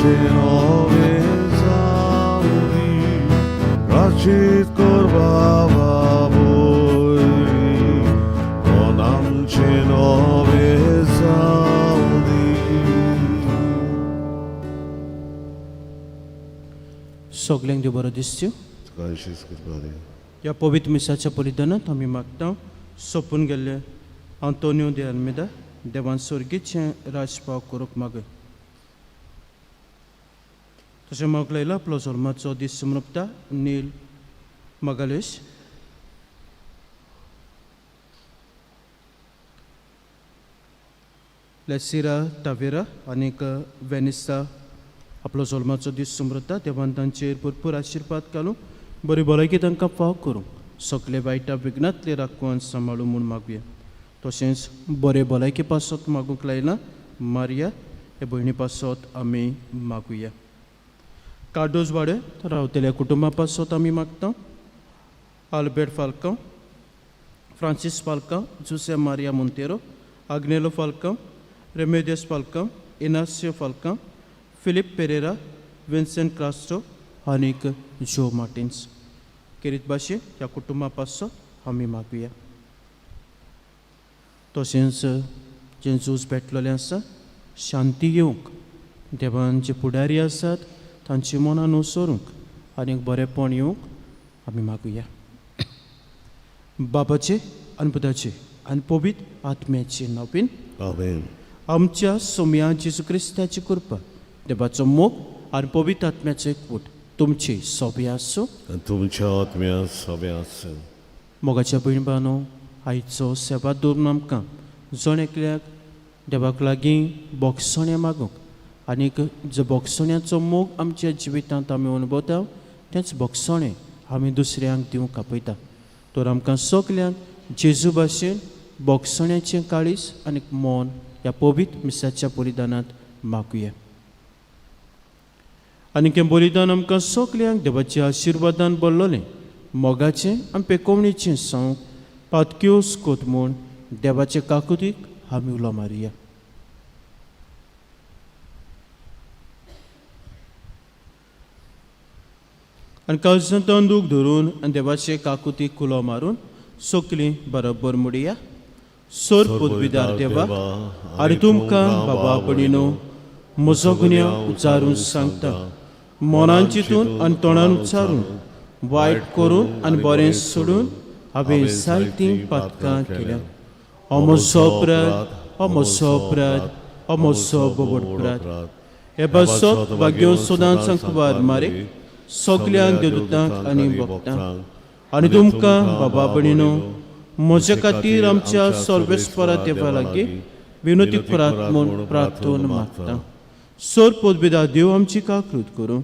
नवें जावंदी प्राचीत कर बाबा वरवीं मन आमचें नवें जावंदी. सगल्यांक देव बरो दिसच्यो. तुका आशीस कृपा दी. ह्या पवित्र मिसाच्या बलिदानांत आमी मागता सोंपून गेल्ले आंतोनियो दे आल्मेदा देवान स्वर्गीचें राजपाव करूंक मागय. तशें मागूंक लायला आपलो जल्माचो दीस समर्पता नील मगालेश, लेसिरा तावेरा आनीक वेनिसा आपलो जल्माचो दीस समृता देवान तांचेर भरपूर आशिर्वाद घालूं, बरी भलायकी तांकां फाव करूं, सगळे वायटा विघ्नांतले राखून सांबाळूं म्हूण मागुया. तशेंच बरे भलायके पासत मागूंक लायला मारिया हे भयणी पासत आमी मागुया. कार्डोज वाडे रावतल्या कुटुंबा पासत आमी मागता Albert Falcao, Francis Falcao, Jose Maria Monteiro, Agnelo Falcao, Remedios Falcao, Inacio Falcao, Philip Pereira, Vincent Crasto आनीक जो मार्टिन्स. केरीत भाशेन ह्या कुटुंबा पासत आमी मागुया. तशेंच जें झूज पेटलेलें आसा शांती येवंक देवान जे फुडारी आसात तांची मनां नुसरूंक आनीक बरेंपण येवंक आमी मागुया. बाबाचे आनी पुताचे आनी पवित्र आत्म्याचे नांवान आमेन. आमच्या सोम्या जेजू क्रिस्ताची कृपा, देवाचो मोग आनी पवित्र आत्म्याचो एकवट तुमची सोबी आसूं आनी तुमच्या आत्म्या सोबें आसूं. मोगाच्या भयण भावांनो, आयचो सेवा दवरून आमकां जण एकल्याक देवाक लागीं बोगसणें मागूंक आनीक जो बोगसण्याचो मोग आमच्या जिवितांत आमी अनुभवता तेंच बोगसणें आमी दुसऱ्यांक दिवंक आपयता. तर आमकां सगल्यांक जेजू भाशेन बोगसण्याचें काळीज आनीक मन ह्या पवित्र मिसाच्या बलिदानांत मागुया. आनीक हें बलिदान आमकां सगल्यांक देवाच्या आशिर्वादान भरलेलें मोगाचें आनी पेकोवणेचें संव पातक्योस कोत म्हूण देवाचे काकुतीक आमी उलो मारुया. आनी काळजांत दूख धरून आनी देवाचे काकुतीक उलो मारून सगलीं बरोबर मुडया. सोर पदवीदार देवा, आनी तुमकां बाबा भयणीनो म्हजो गुन्यांव उच्चारून सांगता, मनान चिंतून आनी तोंडान उच्चारून वायट करून आनी बरें सोडून हांवें जायतीं पातकां केल्या. हो म्हजो अपराध, हो म्हजो अपराध, हो म्हजो बोबड अपराध. हे पासत भाग्यो सदांच सांकवार मारे सगल्यांक देवदूतांक आनी भक्तांक आनी तुमकां बाबा भयणीनो म्हजे खातीर आमच्या सर्वेस्परा देवा लागीं विनोती करात म्हूण प्रार्थना मागता. सोर पदवेदार देव आमची काकृत करूं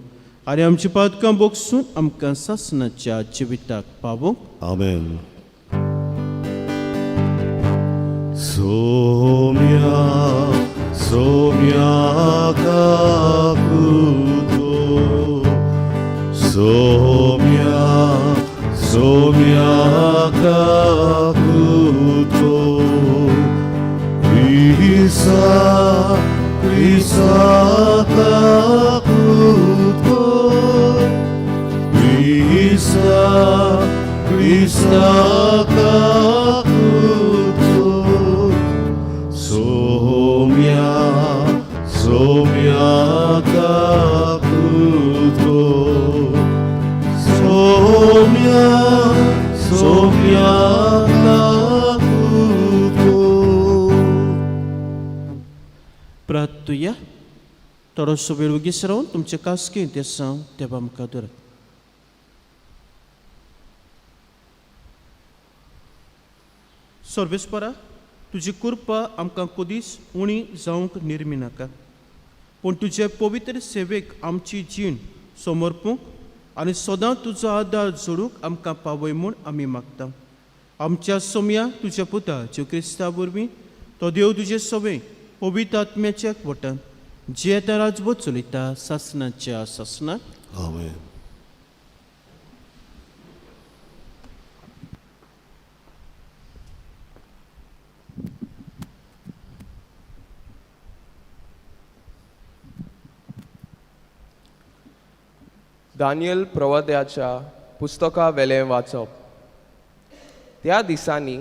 आनी आमची पातकां बोगसून आमकां सासणाच्या जिविताक पावोवंक. आमेन. सोम्या सोम्या काकुतो, सोम्या सोम्या काकुतो, क्रिसा क्रिसा काकुतो, क्रिसा क्रिसा काकुतो, सोम्या सोम्या काकुतो, सोम्या सोम्या काकुतो. प्रार्थुया. थोडोसो वेळ वगीच रावन तुमचे कास्की देसांव देवा मुखार दवरात. सर्वेस्परा, तुजी कृपा आमकां कदीच उणी जावंक निर्मी नाका, पूण तुजे पवित्र सेवेक आमची जीण समर्पूंक आनी सदां तुजो आदार जोडूंक आमकां पावय म्हूण आमी मागता. आमच्या सोम्या तुज्या पुता ज्यो क्रिस्ता वरवीं तो देव तुजे सवे पवित्र आत्म्याच्या वटान जियेता राजवट चलयता सासणाच्या सासणाक. आमेन. दानियल प्रवाद्याच्या पुस्तका वेलें वाचप. त्या दिसांनी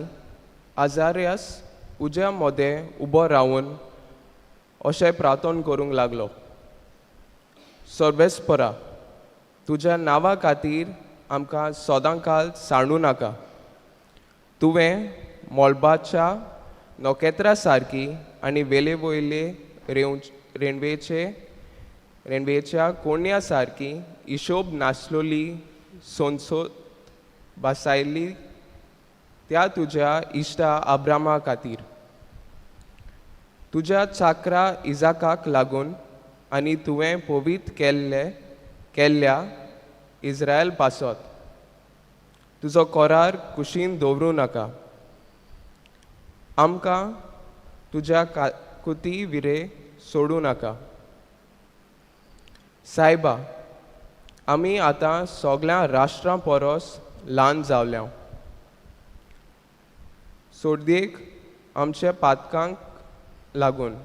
आजारियास उज्या मदें उबो रावन अशें प्रार्थन करूंक लागलो, सर्वेस्परा, तुज्या नांवा खातीर आमकां सदांकाल सांडूं नाका. तुवें मळबाच्या नखेत्रां सारकी आनी वेले वयले रेंवेचे रेंवेच्या कोंड्या सारकी हिशोब नासलोली सोंसो बसायली त्या तुज्या इश्टा आब्रामा खातीर. तुज्या चाकरा इजाकाक लागून आनी तुवें पवित्र केल्ल्या इस्रायल पासत तुजो करार कुशीन दवरूं नाका. आमकां तुज्या काकुती विरे सोडूं नाका. सायबा, आमी आतां सगळ्या राष्ट्रां परस ल्हान जावल्या. सोडदेक आमच्या पातकांक लागून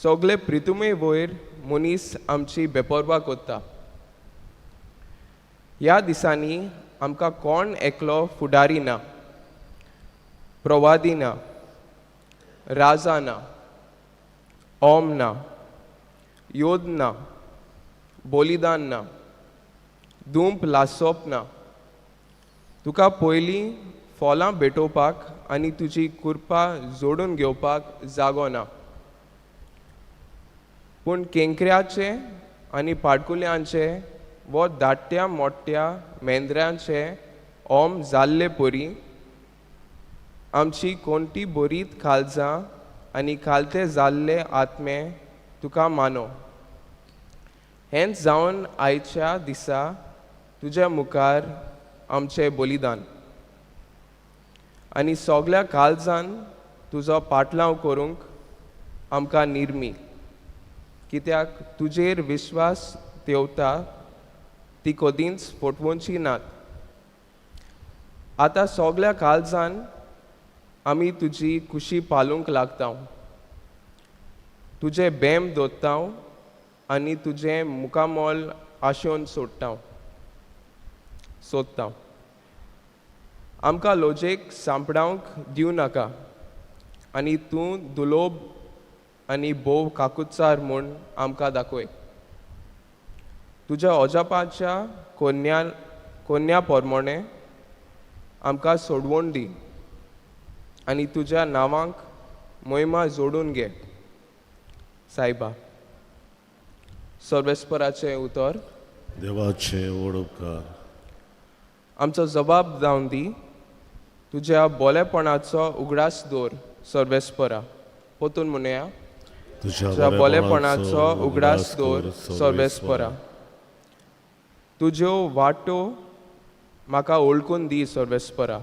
सगळे प्रितुमे वयर मनीस आमची बेपर्वा करता. ह्या दिसांनी आमकां कोण एकलो फुडारी ना, प्रवादी ना, राजा ना, ओम ना, योद ना, बलिदान ना, दुंप लासप ना. तुका पयलीं फळां भेटोवपाक आनी तुजी कृपा जोडून घेवपाक जागो ना. पूण केंकऱ्याचे आनी पाडकुल्यांचे वो धाट्ट्या मोठ्या मेंद्र्यांचे ओम जाल्ले परी आमची कोणती बरीत काळजां आनी खालते जाल्ले आत्मे तुका मानो. हेंच जावन आयच्या दिसा तुज्या मुखार आमचें बलिदान आनी सगल्या काळजान तुजो पाटलाव करूंक आमकां निर्मी, कित्याक तुजेर विश्वास देवता ती कदींच फटवची नात. आतां सगल्या काळजान आमी तुजी कुशी पालूंक लागता, तुजें बेम दोत्ता आनी तुजें मुखामोल आशोवन सोदता. आमकां लोजेक सांपडावंक दिवं नाका आनी तूं दुलोब आनी भोव काकुत्सार म्हूण आमकां दाखय. तुज्या अजापाच्या कोन्या पोरमोणें आमकां सोडवण दी आनी तुज्या नांवांक मोहिमा जोडून घे. सायबा, सर्वेस्पराचें उतर. देवाचे व्हड उपकार. आमचो जबाब जावन दी. तुज्या बोलेपणाचो उगडास दवर सर्वेस्परा. पोतून म्हणया, तुज्या बोलेपणाचो उगडास दवर सर्वेस्परा. तुज्यो वाटो म्हाका वळखून दी सर्वेस्परा.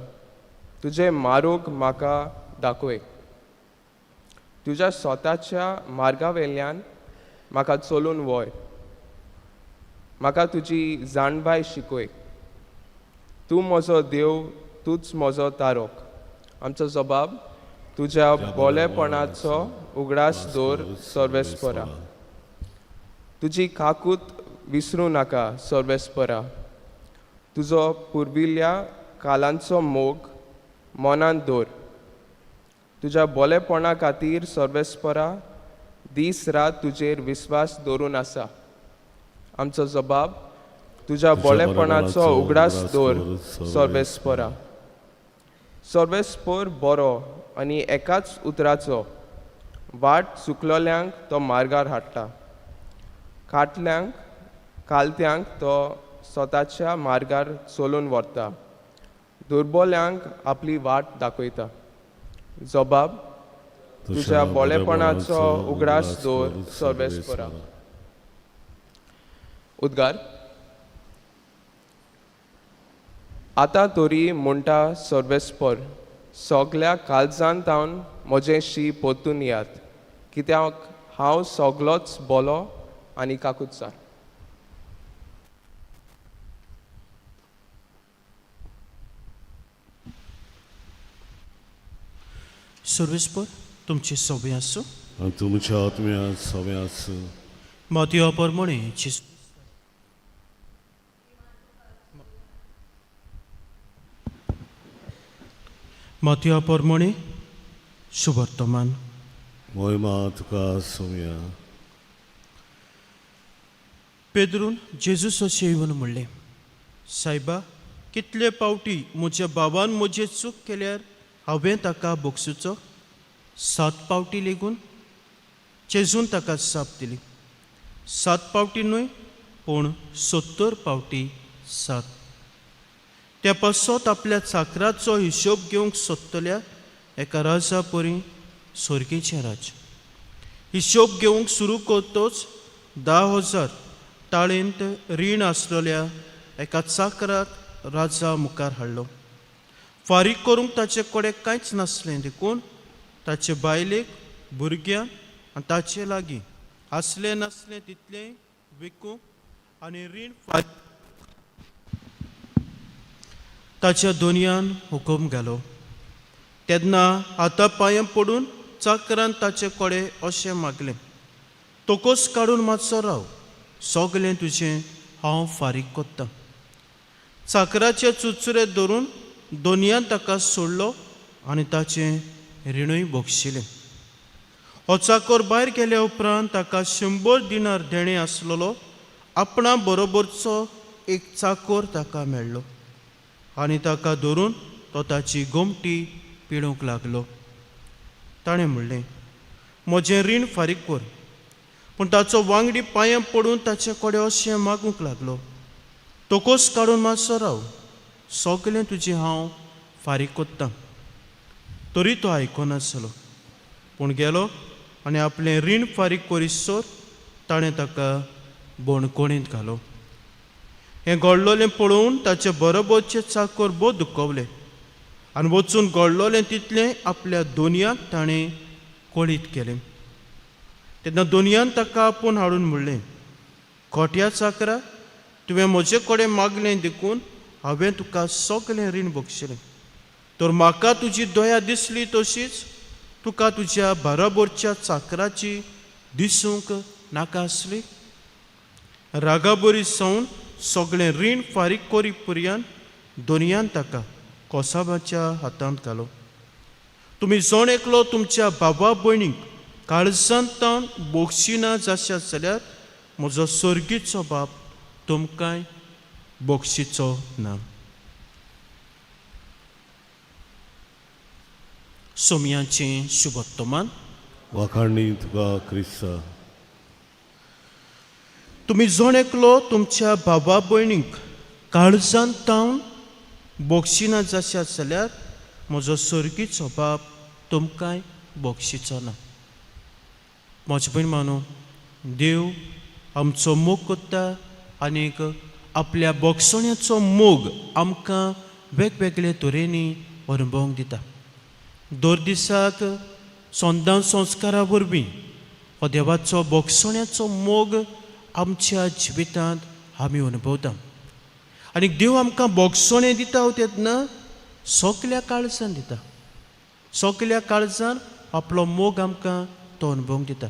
तुजें मारोग म्हाका दाखय. तुज्या स्वताच्या मार्गा वेल्यान म्हाका चलून वय. म्हाका तुजी जाणबाय शिकय. तूं म्हजो देव, तूंच म्हजो तारोक. आमचो जबाब, तुज्या बोलेपणाचो उगडास दवर सर्वेस्परा. तुजी काकूत विसरूं नाका सर्वेस्परा. तुजो पुर्विल्ल्या कालांचो मोग मनांत दवर. तुज्या बोलेपणा खातीर सर्वेस्परा दीस रात तुजेर विस्वास दवरून आसा. आमचो जबाब, तुज्या बोलेपणाचो उगडास दवर सर्वेस्परा. सर्वेस्पर बरो आनी एकाच उतराचो वाट चुकलोल्यांक तो मार्गार हाडटा. काटल्यांक कालत्यांक तो स्वताच्या मार्गार चलून व्हरता. दुर्बोल्यांक आपली वाट दाखयता. जबाब, तुज्या बोलेपणाचो उगडास दवर सर्वेस्परा. उद्गार. आतां तरी म्हणटा सर्वेस्पर, सगल्या काळजान तावन म्हजें शी पोतून यात, कित्याक हांव सगलोच बोलो आनी काकुत्सार. सर्वेस्पर तुमचे सोबे आसूं. आनी तुमच्या आत्म्यात सगळें आसूं. मातयो परमणे. मातया पोरमोणे शुभर्तमान. मोहिमा तुका सोम्या. पेद्रून जेजूस अशें येवन म्हणलें, सायबा, कितले पावटी म्हज्या बाबान म्हजें चूक केल्यार हांवें ताका बोगसुचो? सात पावटी लेगून? जेजून ताका साप दिली, सात पावटी न्हय, पूण 70 पावटी सात. त्या पासत आपल्या चाकराचो हिशोब घेवंक सोदतल्या एका राजा परी सोर्गीचें राज्य. हिशोब घेवंक सुरू करतोच 10,000 ताळेंत रीण आसलेल्या एका चाकराक राजा मुखार हाडलो. फारीक करूंक ताचे कडेन कांयच नासलें, देखून ताचे बायलेक, भुरग्यांक आनी ताचे लागीं आसलें नासलें तितलें विकूंक आनी रीण फारीक ताच्या दोनयान हुकूम घालो. तेन्ना हाता पांयां पडून चाकरान ताचे कडेन अशें मागलें, तोकोस काडून मातसो राव, सगलें तुजें हांव फारीक कोत्तां. चाकराचे चुचुरे धरून दोनयान ताका सोडलो आनी ताचें रिणूय बक्षिलें. हो चाकोर भायर गेल्या उपरांत ताका 100 दिनार देणें आसलेलो आपणा बरोबरचो एक चाकोर ताका मेळ्ळो आनी ताका धरून तो ताची गोमटी पिळूंक लागलो. ताणें म्हणलें, म्हजें रीण फारीक कर. पूण ताचो वांगडी पांयां पडून ताचे कडेन अशें मागूंक लागलो, तोकोस काडून मातसो राव, सगलें तुजें हांव फारीक कोत्तां. तरी तो आयकनासलो, पूण गेलो आनी आपलें रीण फारीक करीसर ताणें ताका बणकोणींत घालो. हें घडलोलें पळोवन ताचे बरोबरचे चाकर भोव दुखवले आनी वचून घडलोलें तितलें आपल्या दोनयाक ताणें कळीत केलें. तेन्ना दोनयान ताका आपोवन हाडून म्हणलें, खोट्या चाकरा, तुवें म्हजे कडेन मागलें देखून हांवें तुका सगलें रीण बक्षिलें. तर म्हाका तुजी दया दिसली तशीच तुका तुज्या बरोबरच्या चाकराची दिसूंक नाका आसली? रागाबरी सावन सगळें रीण फारीक करी पर्यंत दोनयान ताका कोसाबाच्या हातांत घालो. तुमी जण एकलो तुमच्या बाबा भयणीक काळजांत बोगशिना जाशात जाल्यार म्हजो सर्गीचो बाप तुमकांय बोगशीचो ना. सोमयाचें शुभत्तमान. वाखाणी तुका क्रिस्ता. तुमी जण एकलो तुमच्या बाबा भयणीक काळजांत तावन बोगशिना जाशात जाल्यार म्हजो सर्गीचो बाप तुमकांय बोगशीचो ना. म्हजे भयण मानू, देव आमचो मोग करता आनीक आपल्या बोगसण्याचो मोग आमकां वेगवेगळे तरेनी अनुभवंक दिता. दर दिसाक संदां संस्कारा वरवीं हो देवाचो बोगसण्याचो मोग आमच्या जिवितांत आमी अनुभवता आनी देव आमकां बोगसणें दिता तेन्ना सगल्या काळजान दिता. सगल्या काळजान आपलो मोग आमकां तो अनुभवंक दिता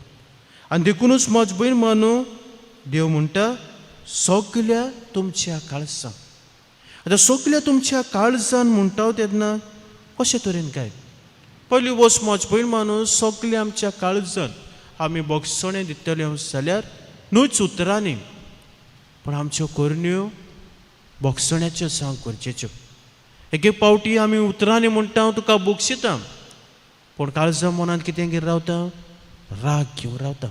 आनी देखुनूच म्हज भयण मानू, देव म्हणटा सगल्या तुमच्या काळजान. आतां सगल्या तुमच्या काळजान म्हणटा तेन्ना कशे तरेन काय? पयली वस्त म्हज भयण मानू, सगल्या आमच्या काळजान आमी बोगसणें दितले जाल्यार न्हूच उतरांनी, पूण आमच्यो करण्यो बोगसण्याच्यो जावंक गरजेच्यो. एक एक पावटी आमी उतरांनी म्हणटा हांव तुका बोगशिता, पूण काळजा मनांत कितें घेवन रावता? राग घेवन रावता.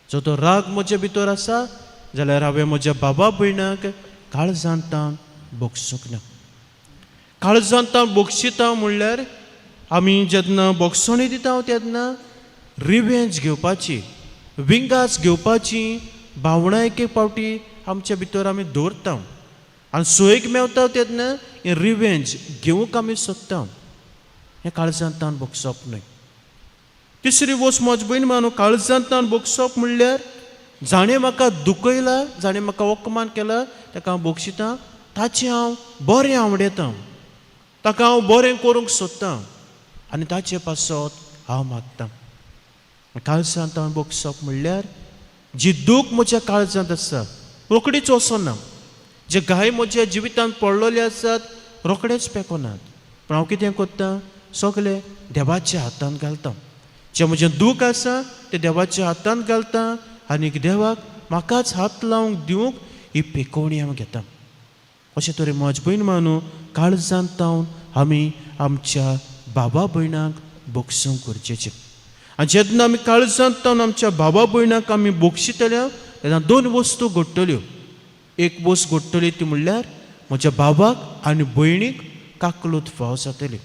जो तो राग म्हजे भितर आसा जाल्यार हांवें म्हज्या बाबा भयणाक काळजांत ताण बोगसूंक ना. काळजांत ताण बोगशिता म्हणल्यार आमी जेन्ना बोगसणी दिता तेन्ना रिवेंज घेवपाची, विंगास घेवपाची भावनां एक एक पावटी आमच्या भितर आमी दवरता आनी सोयीक मेवता तेन्ना हें रिवेंज घेवंक आमी सोदता. हें काळजांत ताण बोगसप न्हय. तिसरी वस्त म्हज भयण मानू, काळजांत ताण बोगसप म्हणल्यार जाणें म्हाका दुखयला, जाणें म्हाका अपमान केला ताका हांव बोगशितां, ताचें हांव बरें आवडयतां, ताका हांव बरें करूंक सोदतां आनी ताचे पासत हांव मागतां. काळजांत हांव बोगसप म्हणल्यार जी दूख म्हज्या काळजांत आसा रोखडीच वचना, जे घाय म्हज्या जिवितांत पडलेले आसात रोखडेच पेकनात. पूण हांव कितें करता, सगळें देवाच्या हातांत घालता. जें म्हजें दूख आसा तें देवाच्या हातांत घालता आनी देवाक म्हाकाच हात लावंक दिवंक ही पेकोवणी हांव घेता. अशें तरेन म्हज भयण मानू काळजांत तावन आमी आमच्या बाबा भयणांक बक्षूंक गरजेचें. आनी जेन्ना आमी काळजांत तावन आमच्या बाबा भयणांक आमी बक्षितले तेन्ना दोन वस्तू घडटल्यो. एक वस्त घडटली ती म्हणल्यार म्हज्या बाबाक आनी भयणीक काकलूत फाव जातली,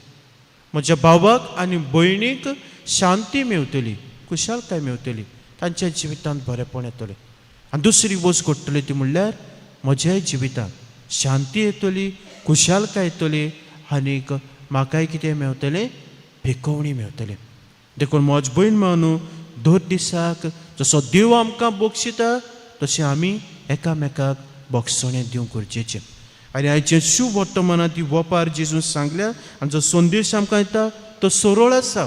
म्हज्या बाबाक आनी भयणीक शांती मेवतली, खुशालकाय मेवतली, तांच्या जिवितांत बरेंपण येतलें. आनी दुसरी वस्त घडटली ती म्हणल्यार म्हज्याय जिवितांत शांती येतली, खुशालकाय येतली आनीक म्हाकाय कितें मेवतलें, भेकोवणी मेवतलें. देखून म्हज भयण मानू दर दिसाक जसो देव आमकां बक्षिता तशें आमी एकामेकाक बक्षणें दिवंक गरजेचें. आनी आयचें शुभ वर्तमानांत ती वपार जेजून सांगल्या आनी जो संदेश आमकां येता तो सरळ आसा.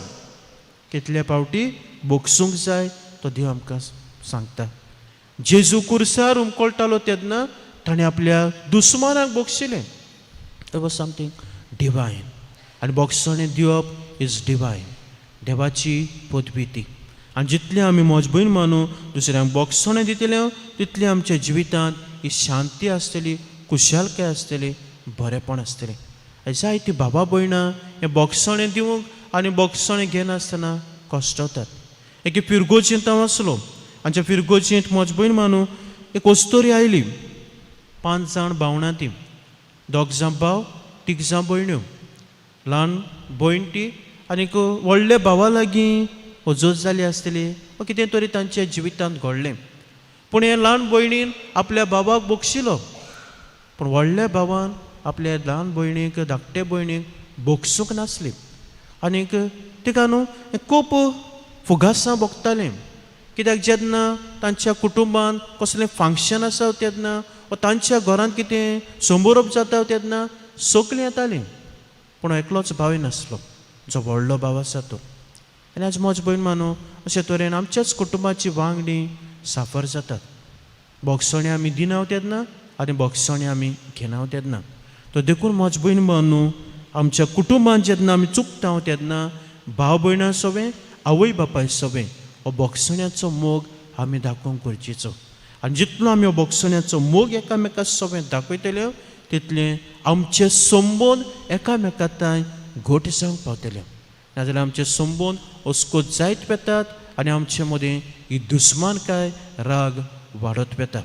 कितले फावटी बक्षूंक जाय तो देव आमकां सांगता. जेजू कुर्सार उमकळटालो तेन्ना ताणें आपल्या दुस्मानाक बक्षिलें. It was something divine. आनी बक्षणें दिवप is divine, देवाची पदवी ती. आनी जितलें आमी म्हज भयण मानू दुसऱ्यांक बक्षणें दितलें तितलें आमच्या जिवितांत ही शांती आसतली, खुशालकाय आसतली, बरेंपण आसतलें. जायतीं बाबा भयणां हें बक्षणें दिवंक आनी बक्षणें घेनासतना कश्टवतात. एके फिरगोजेंत हांव आसलो. आमच्या फिरगोजेंत म्हज भयण मानू एक अस्तोरी आयली. 5 जाण भावणां ती, 2 जाण भाव, 3 जाण भयण्यो. ल्हान भयण ती आनीक व्हडल्या भावा लागीं वजत जाली आसतली वा कितें तरी तांच्या जिवितांत घडलें. पूण हे ल्हान भयणीन आपल्या भावाक बक्षिलो, पूण व्हडल्या भावान आपल्या ल्हान भयणीक, धाकटे भयणीक बक्षूंक नासली. आनीक तिका न्हू खूब फुगासां भोगतालीं. कित्याक जेन्ना तांच्या कुटुंबांत कसलें फंक्शन आसा तेन्ना वा तांच्या घरांत कितें संबोरप जाता तेन्ना सगलीं येतालीं, पूण एकलोच भावय नासलो जो व्हडलो भाव आसा तो. आनी आज म्हज भयण मानू अशे तरेन आमच्याच कुटुंबाची वांगडी साफर जातात. बक्षणे आमी दिनाव तेन्ना आनी बक्षणे आमी घेनाव तेन्ना. तो देखून म्हज भयण मानू आमच्या कुटुंबांत जेन्ना आमी चुकता तेन्ना भाव भयणां सवें, आवय बापाय सवें हो बक्षण्याचो मोग आमी दाखोवंक गरजेचो. आनी जितलो आमी हो बक्षण्याचो मोग एकामेका सवें दाखयतले तितलें आमचे संबंद एकामेका तांय घट जावंक पावतले. नाजाल्यार आमचे संबंद अस्कोत जायत वेतात आनी आमचे मदीं ही दुस्मानकाय, राग वाडत वेता.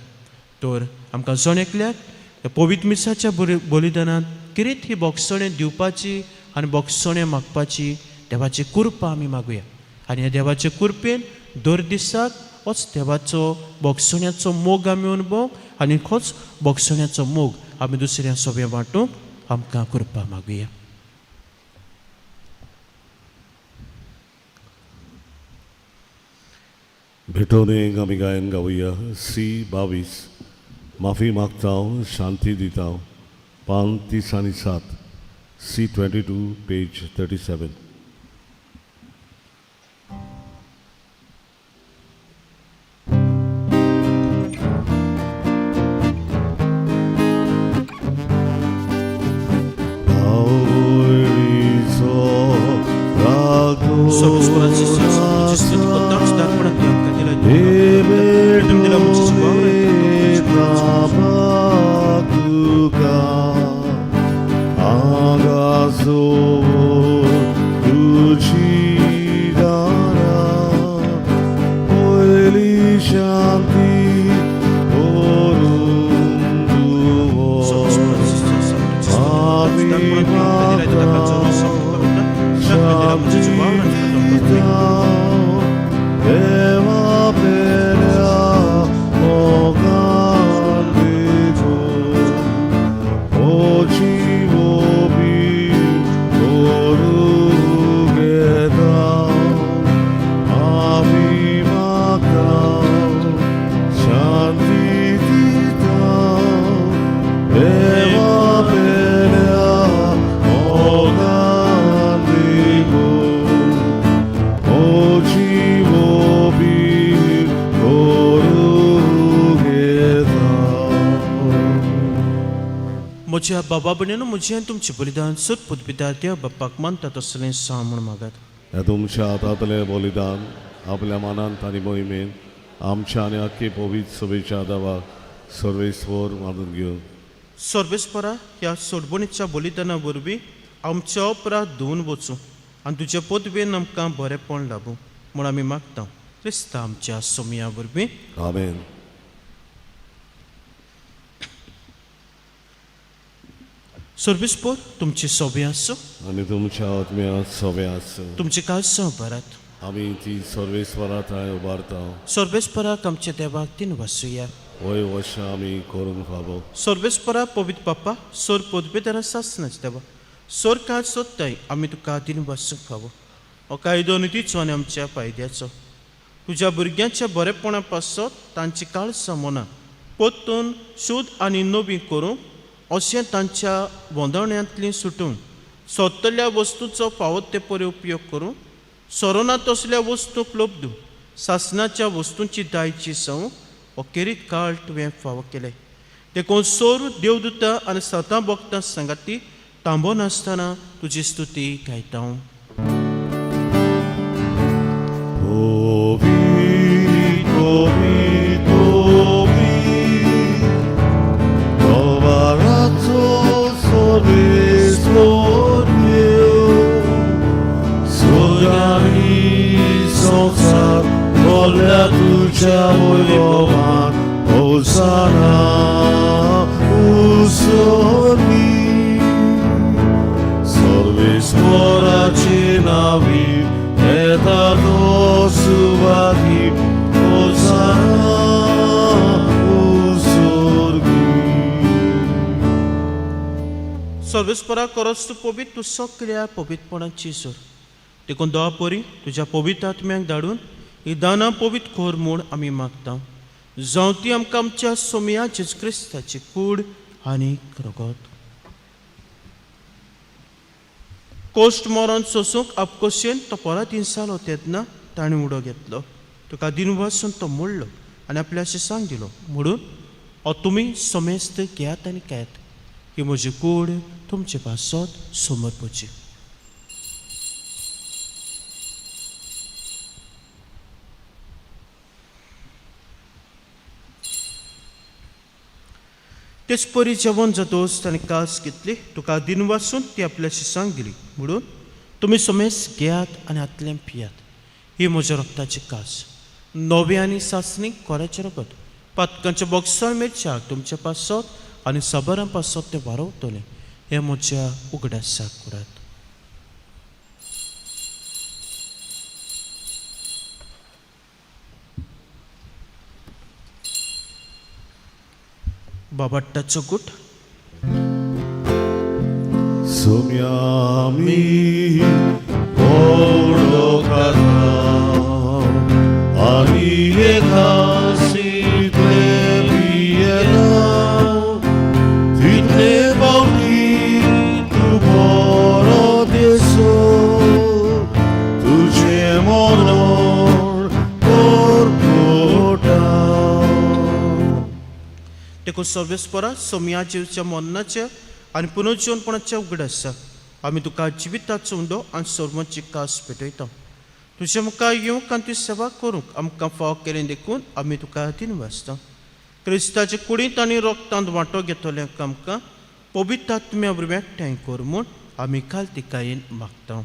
तर आमकां जण एकल्याक ह्या पवित्र मिसाच्या बलिदानांत किरीत ही बक्षणें दिवपाची आनी बक्षणें मागपाची देवाची कृपा आमी मागुया. आनी ह्या देवाचे कृपेन दर दिसाक होच देवाचो बक्षण्याचो मोग आमी अनुभव आनी होच बक्षण्याचो मोग आमी दुसऱ्या सोबे वांटूंक आमकां कृपा मागुया. भेटवणेक आमी गायन गावया. सी 22 माफी मागता हांव, शांती दिता हांव, पान 30 आनी 7, सी 22 पेज 37. म्हज्या बाबा भयणीनो, म्हजें आनी तुमचें बलिदान सोद पुतपिता देव बाप्पाक मानता तसलें सांग म्हूण मागात. ह्या तुमच्या हातांतलें बलिदान आपल्या मनांत आनी मोहिमेन आमच्या आनी आख्खी पवित्र सभेच्या देवाक सर्वेस्वर मानून घेवन. सर्वेस्परा, ह्या सोडवणीच्या बलिदाना वरवीं आमच्या अपराध धुवन वचूं आनी तुजे पदवेन आमकां बरेंपण लाबूं म्हूण आमी मागता, क्रिस्ता आमच्या सोमया वरवीं. आमेन. सर्वेस्पर तुमची सोबी आसूं. आनी तुमच्या आत्म्यांत सोबे आसूं. तुमची काळसां उबारात. आमी ती सर्वेस्वरा थंय उबारता. सर्वेस्पराक आमच्या देवाक तीन वासुया. वय वशां आमी करूंक फावो. सर्वेस्परा, पवित्र बाप्पा, सोर पदवेदारा सासनाच देवा, सोर काळ सोदताय आमी तुका दिन वासूंक फावो. हो कायदो नितीचो आनी आमच्या फायद्याचो. तुज्या भुरग्यांच्या बरेपणा पासत तांची काळसां मनां परतून शुद्ध आनी नवी करूंक, अशें तांच्या वंदण्यांतलीं सुटूंक, सोदतल्या वस्तूचो फावो ते परी उपयोग करूंक, सोरोना तसल्या वस्तूंक लोबदूं, सासनाच्या वस्तूंची दायची संव हो केरीत काळ तुवें फावो केलें. देखून सोर देवदूता आनी सतां भक्तां सांगाती तांबो नासतना तुजी स्तुती गायता. पवित्र, पवित्र, पवित्र, दरबाराचो सर्वेस्पर देव, स्वर्ग आनी संवसार भरल्या तुज्या वैभवान. होसाना उसर्गी. सर्वेस्पराचे नावी येता तो सुवाती. होसाना उसर्गी. सर्वेस्परा, करस तूं पवित्र, तूं सगळ्या पवित्रपणाची सोर. देखून दोवा परी तुज्या पवित्र आत्म्याक धाडून ही दानां पवित्र कर म्हूण आमी मागता, जावं ती आमकां आमच्या सोमया जेजू क्रिस्ताची कूड आनी रगत. कोश्ट मरण सोसूंक आपकोशेन तो परत जालो तेन्ना ताणें उडो घेतलो, तुका दिनवासून तो मोडलो आनी आपल्या शिसांक दिलो म्हणून, हो तुमी समेस्त घेयात आनी खायात. ही म्हजी कूड तुमचे पासत समर्पची. तेच परी जेवण जातोच ताणें कास घेतली, तुका दिनवासून ती आपल्या शिसांक दिली म्हणून, तुमी समेस घेयात आनी हातलें पियात. ही म्हज्या रक्ताची कास, नवे आनी सासणी कोराचें रगत. पातकांच्या बोगसाळ मिरच्याक तुमच्या पासत आनी साबारां पासत तें वारवतलें. हें म्हज्या उगडासाक करात. बाबाट्टाचो गुट. सोम्यामी ओडो खाता आनी एका सितले पियेता, तितले पावटी तूं बरो दिसो, तुजें मनोर परकोटा. देखून सर्वेस्परा, सोमया जिवच्या मरणाच्या आनी पुनर्जीवनपणाच्या उगडासा आमी तुका जिविताचो उंडो आनी सर्वांची कास पेटयता. तुजे मुखार येवंक आनी तुजी सेवा करूंक आमकां फावो केलें देखून आमी तुका दिनवासता. क्रिस्ताचे कुडींत आनी रक्तांत वांटो घेतल्यांक आमकां पवित्र आत्म्या वरवीं एकठांय कर म्हूण आमी खालतिकायेन मागता.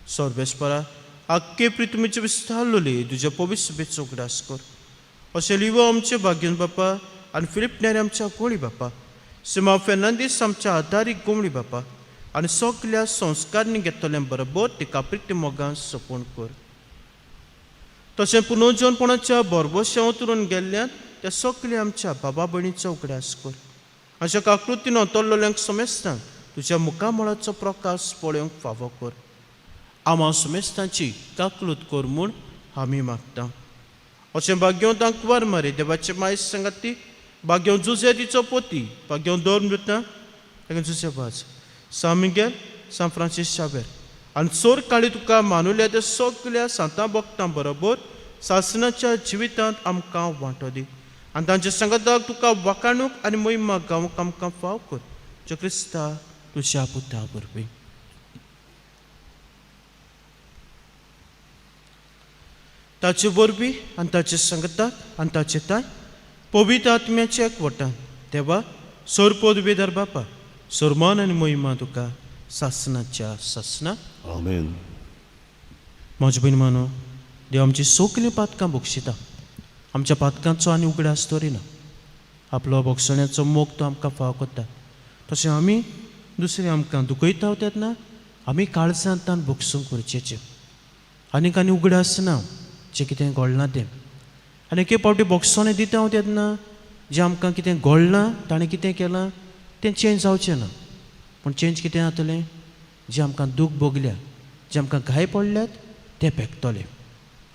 सर्वेस्परा, आख्खे पृथ्वीचे विस्तारलेली तुज्या पवित्र सभेचो उगडास कर. अशें लिवो आमचे भाग्यन बापा आनी फिलीप नेरी आमच्या गोळी बापा, सिमा फेर्नांदीस आमच्या आदारीक गोमळी बापा आनी सगल्या संस्कारणी घेतल्या बरोबर तिका प्रिती मोगान सोंपून कर. तशें पुनर्जनपणाच्या भरभोश्या उतरून गेल्ल्यान त्या सगल्या आमच्या बाबा भयणीचो उगडास कर. अशा काकृतीन अंतरलेल्यांक समेस्तांक तुज्या मुखामळाचो प्रकाश पळोवंक फावो कर. आमा समेस्तांची काकलूत कर म्हूण आमी मागता. अशें भाग्यवंत आंकवार मारी, देवाचे मायस सांगाती, भाग्यवंत जुजे तिचो पोती, भाग्यवंत दोर मृता ताका जुजे वाज, सान मिगेल, सान फ्रांसीस शावेर आनी चोर काळी तुका मानुल्या त्या सगल्या सांतां भक्तां बरोबर सासनाच्या जिवितांत आमकां वांटो दी आनी तांच्या सांगाताक तुका वाखाणूक आनी महिमा गावंक आमकां फाव कर. जो क्रिस्ता तुज्या पुता वरवीं. ताचे वरवीं आनी ताचे संगताक आनी ताचे ताय पवित्र आत्म्याच्या एकवटान देवा सोर पदवीधर बापा सोरमान आनी मोहिमा तुका सासनाच्या सासना. आमेन. म्हजे भयण मानो, देव आमची सगलीं पातकां बक्षिता, आमच्या पातकांचो आनी उगडास दवरिना. आपलो भोगसण्याचो मोग तो आमकां फाव करता. तशें आमी दुसरें आमकां दुखयता तेन्ना आमी काळजांतल्यान भोगसूंक गरजेचें. आनीक आनी उगडास ना जें कितें घडलां तें. आनी एके फावटी भोगसणें दिता हांव तेन्ना जें आमकां कितें घडलां, ताणें कितें केलां तें चेंज जावचें ना. पूण चेंज कितें जातलें? जें आमकां दूख भोगल्या, जें आमकां घाय पडल्यात तें पेकतलें.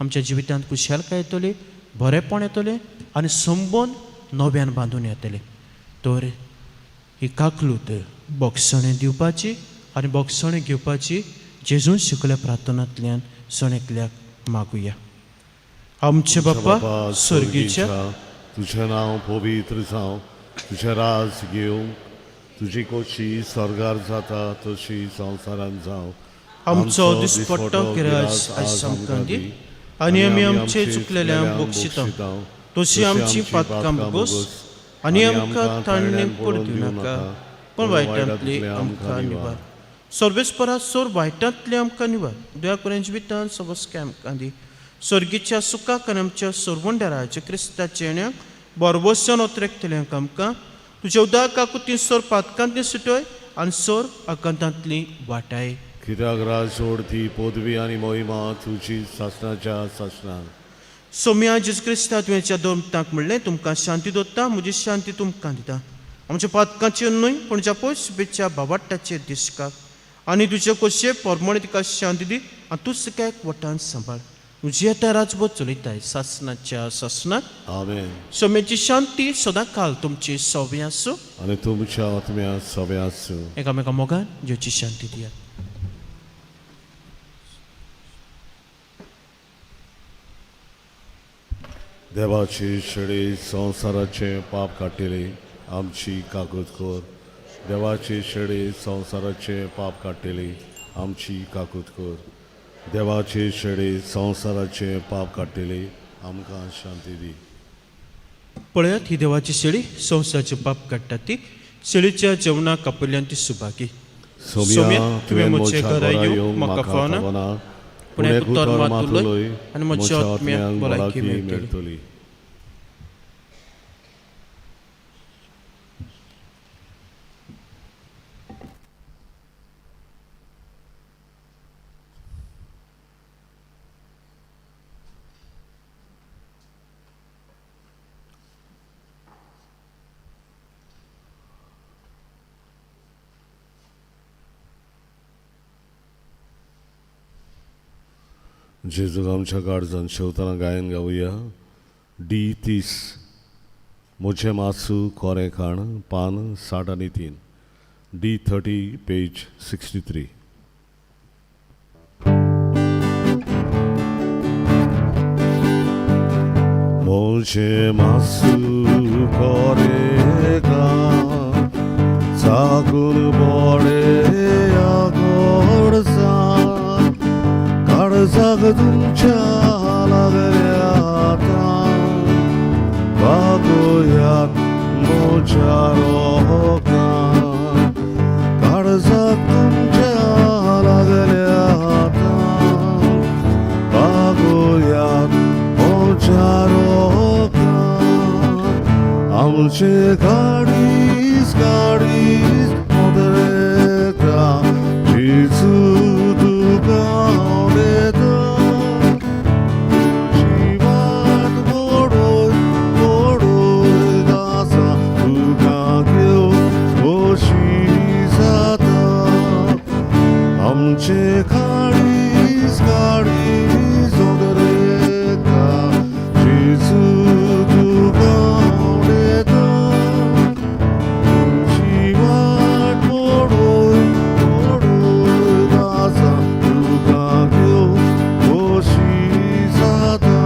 आमच्या जिवितांत खुशालकाय येतली, बरेंपण येतलें आनी संबंद नव्यान बांदून येतले. तर ही काकलूत भोगसणें दिवपाची आनी भोगसणें घेवपाची जेजून शिकल्या प्रार्थनांतल्यान सणेकल्याक मागुया. आमचे बापा स्वर्गीच्या, तुझें नांव पवित्र जावं, तुजें राज घेवं, तुजी खोशी स्वर्गार जाता तशी संवसारांत जावं. आमचो दिसपट्टो गिराज आयज आमकां दी आनी आमी आमचे चुकलेल्यांक बक्षिता तशी आमची पातकां भोगोस आनी आमकां ताणणेक पडूं दिवनाका, पूण वायटांतली आमकां निवार. सर्वेस्परा सोर वायटांतली आमकां निवार. दया करून जिवितान सवस्के आमकां दी. स्वर्गीच्या सुखाक आनी आमच्या सोरवंडराच्या क्रिस्ताच्या येण्याक बरवसान ओतरेकतल्यांक आमकां तुज्या उदाक काकुतीन सोर पातकांतली सुटय आनी सोर आकांतांतली वाटाय. कित्याक राज ती पदवी आनी मोहिमा तुजी सासणाच्या सासणाक. सोम्या जेजू क्रिस्ता, तुवें दोन तांक म्हणलें, तुमकां शांती दवरता, म्हजी शांती तुमकां दिता. आमच्या पातकांचेर न्हय पूण ज्या पयस शुभेच्छा बाबाट्टाचेर दिसका आनी तुजे खोशये पोरमणे तिका शांती दी आनी तूं तिका एकवटान सांबाळ. तुजी येता राजबोध चलयताय सासणाच्या सासणाक. आमेन. सोम्याची शांती सदां काल तुमची सोबी आसूं. आनी तुमच्या आत्म्या सगळें आसूं. एकामेका मोगान जेवची शांती दियात. देवाची शेळी संवसाराचें पाप काडटली आमची काकूत कर. देवाची शेळी संवसाराचें पाप काडटली आमची काकूत कर. देवाची शेळी संवसाराचें पाप काडटली आमकां शांती दी. पळयात ही देवाची शेळी संवसाराचें पाप काडटा ती. शेळीच्या जेवणाक कापयल्यान ती सुभागी. सोम्या, तुवें म्हज्या घरा येवंक म्हाका फावना, पूण एक उतर मात उलय आनी म्हज्या आत्म्याक भलायकी मेळटली. जेजूक आमच्या काळजान शेवतना गायन गावया. डी 30, म्हजें मासू कोरें खाण, पान 63, डी 30 पेज 63. म्हजें मासू कोरें खाण चाकून बोडे आगोडसान काळजाक तुमच्या लागल्या बागोयात म्हज्या रोगान. काळजाक तुमच्या लागल्या बागोयात म्हज्या रोगान. आमचे काडीस काडीस मोदरेता जेजू तुका उडयता. तुजी वाट मोडून मोडून आसा तुका घेवन खोशी जाता. आमचे काडीस काडीस उदरेता जेजू तुका उडयता. तुजी वाट मोडून मोडून आसा तुका घेवन खोशी जाता.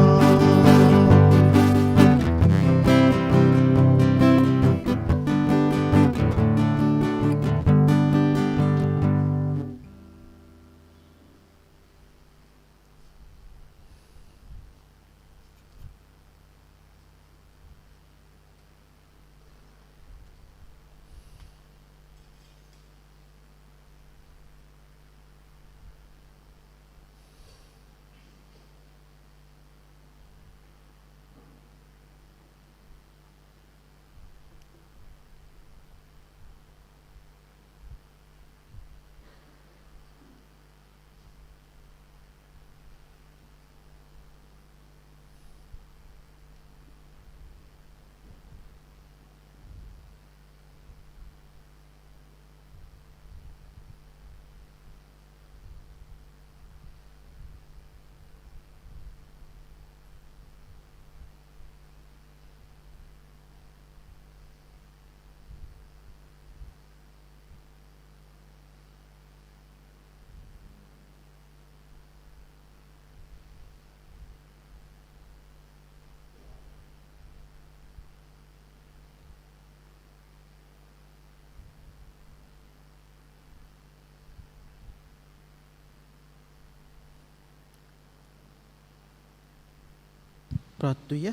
प्रार्थुया.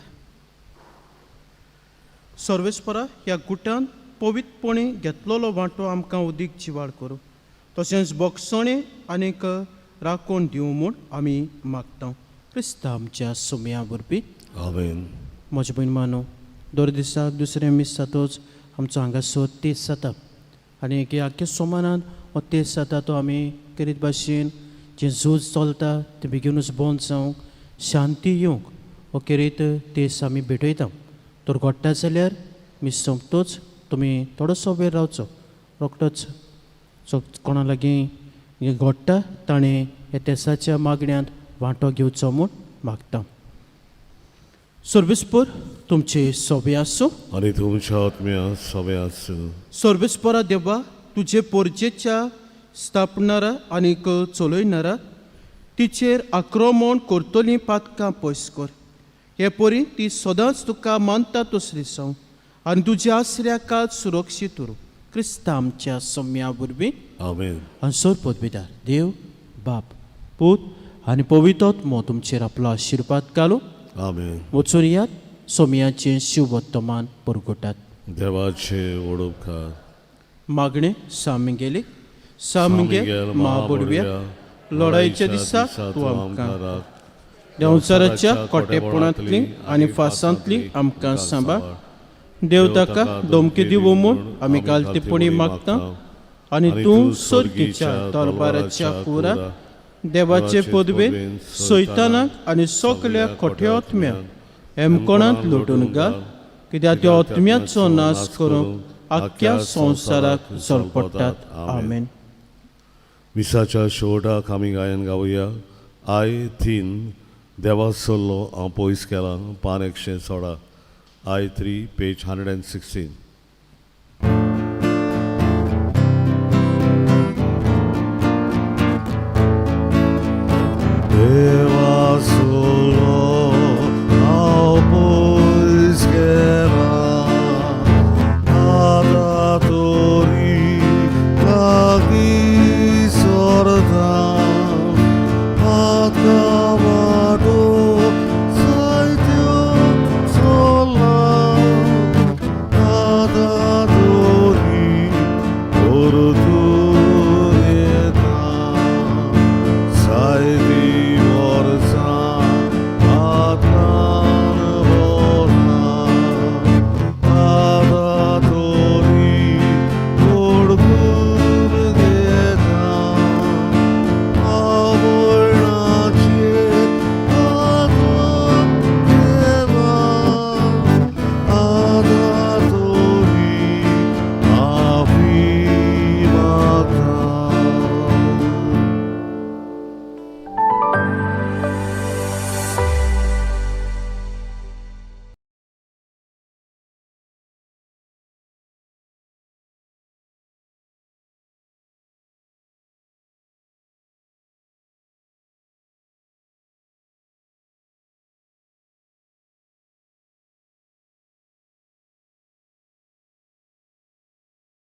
सर्वेस्परा, ह्या गुटान पवित्रपणी घेतलेलो वांटो आमकां उदीक जिवाळ करूं, तशेंच बोगसणें आनीक राखण दिवं म्हूण आमी मागता, क्रिस्ता आमच्या सोमया वरवीं. आमेन. म्हजे भयण मानो, दर दिसाक दुसरें मीस जातच आमचो हांगासर तेज जाता आनी एक आख्ख्या सोमानान हो तेज जाता. तो आमी करीत भाशेन जें झूज चलता तें बेगीनूच बंद जावंक, शांती येवंक हो खेरीत तेज आमी भेटयता. तर घडटा जाल्यार मीस सोंपतच तुमी थोडोसो वेळ रावचो. रोखडोच सो कोणा लागीं हें घडटा ताणें ह्या तेसाच्या मागण्यांत वांटो घेवचो म्हूण मागता. सर्वेस्पर तुमचे सोबे आसूं. आनी तुमच्या आत्म्या सवे आसूं. सर्वेस्परा देवा, तुजे पोरजेच्या स्थापणारा आनीक चलयणारा तिचेर आक्रमण करतलीं पातकां पयस कर. हे परी ती सदांच तुका मानता तसली जावं आनी तुज्या आसऱ्या काळ सुरक्षीत उरूं, क्रिस्ता आमच्या सम्या वरवीं. आमेन. आनी सोर पदवीदार देव बाप, पूत आनी पवित्र तुमचेर आपलो आशिर्वाद घालूं. आमेन. वचून यात, सोमयाचें शिववर्तमान परगटात. देवाचे ओडपकार. मागणें. सामगेली सामगे महाबडव्या, लढाईच्या दिसा तूं आमकां राख. देंवचाराच्या कोटेपणांतली आनी फासांतली आमकां सांबाळ. देव ताका धमकी दिवं म्हूण आमी गालतेपणी मागता आनी तूं सर्गीच्या दरबाराच्या कुरा देवाचे पदवेन सैतानाक आनी सगल्या खोट्या आत्म्याक हेमकोणांत लोटून घाल, कित्याक त्या आत्म्याचो नाश करूंक आख्ख्या संवसाराक जळपडटात. आमेन. मिसाच्या शेवटाक आमी गायन गावया I 3, देवा सल्लो हांव पयस केला, पान 116, I 3, page 116.